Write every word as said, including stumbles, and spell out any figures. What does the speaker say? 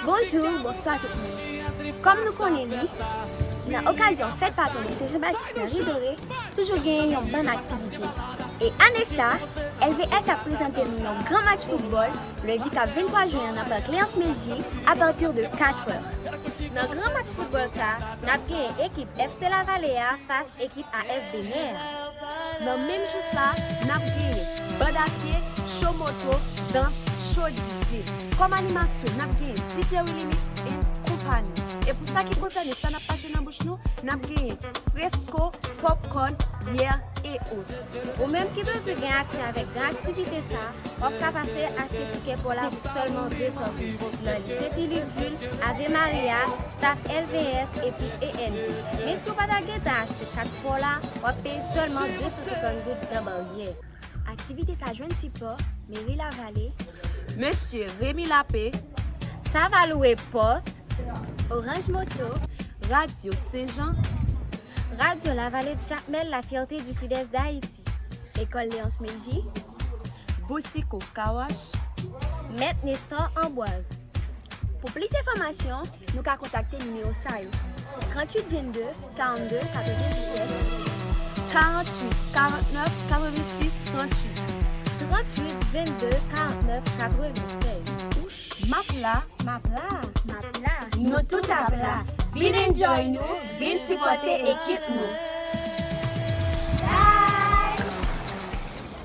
Bonjou, bonswa tout moun. Kòm nou konnen li, nan okazyon fèt patwon de Sen Jan Batis nan Ribere, toujou genyen yon bann aktivite. E ane sa, L V S ap prezante nou yon gran match foutbòl lendi k ap venntwa jen an nan Park Léonce Mégie apati de katrè. Nan gran match foutbòl sa, n ap genyen ekip F C Lavalée a fas ekip A S Bénin an. Nan menm jou sa, n ap genyen band a pye, cho moto, dans, cho D J. Kòm animasyon, n ap genyen D J Willy Mix and Company. E pou sa ki konsène sa n ap pase nan bouch nou, n ap genyen fresko, popcorn, byè e ot. Ou menm ki bezwen gen aksè avèk gran aktivite sa, w ap ka pase achte tikè pa w la pou sèlman de san goud nan Lise Philippe Jules, Ave Maria, Staff L V S epi E N P. Men si w pa ta gentan achte kat pa w la, w ap peye sèlman de san senkant goud nan baryè. Aktivite sa jwenn sipò Meri Lavalée, Mesye Remy Lapé, Savaloué Post, Orange Moto, Radyo Sen Jan, Radio La Vallée de Jacmel, la fierté du sud-est d'Haïti, Lekòl Léonce Mégie, Boussicot Car Wash, Mèt Nestor Ambroise. Pou plis enfòmasyon, nou ka kontakte nimewo sa yo: tranntuit vennde, karannde, katrevenndisèt, karanntuit, karannèf, katrevensis, tranntuit, tranntuit vennde, karannèf, katrevensèz. M ap la, m ap la, m ap la. Nou tout ap la. Vin enjoy nou, vin sipòte ekip nou.